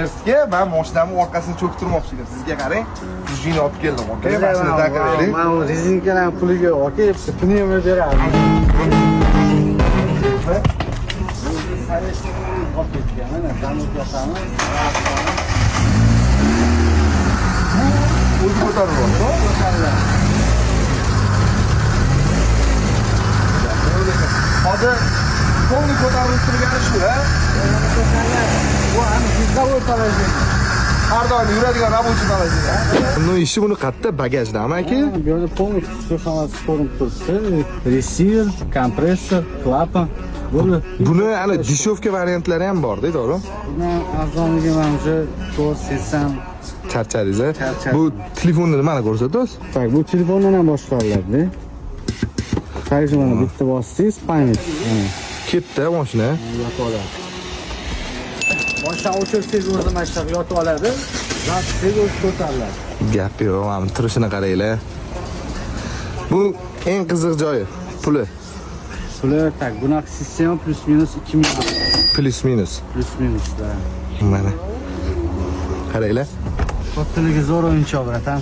Terstga man mashinamni orqasini cho'ktirmoqchi edim. Sizga qarang, пружина olib keldim, aka. Mashina taqib bering. Man u rezinkalarni puliga, aka, pnevmo beradi. Olib ketgan, mana zamok yoqamiz. O'zi ko'tarilyapti. Hozir полный ko'tarilib turgani shu, ha? Bu ham ездовой положение. Har doim yuradigan рабочий положение. Ну, ishi buni qayerda? Bagajdami, aka? Bu yerda полный все, hammasi ko'rinib turibdi. Resiver, kompressor, klapan. Bo'ldi. Buni ana дешёвка variantlari ham bor-da, to'g'ri? Buni arzonligi man уже to'g'ri sezsam Charchadingiz, a? Charchadim. Bu telefonni nimani ko'rsatasiz? Так, bu telefondan ham boshqariladi. Также mana bitta bossangiz, память. Mana Ketdi mashina. Yotib oladi. Boshdan o'chirsangiz, o'zi mana shunaqa yotib oladi. Zaptsangiz, o'zi ko'tariladi. Gap yo'q, mana bu turishini qaranglar. Bu eng qiziq joyi, puli. Puli, так, bunaqa sistema плюс-минус 2000 dollar. Плюс минус. Плюс-минус, да. Mana. Qaranglar. Kattaligi zo'r o'yinchoq, братан.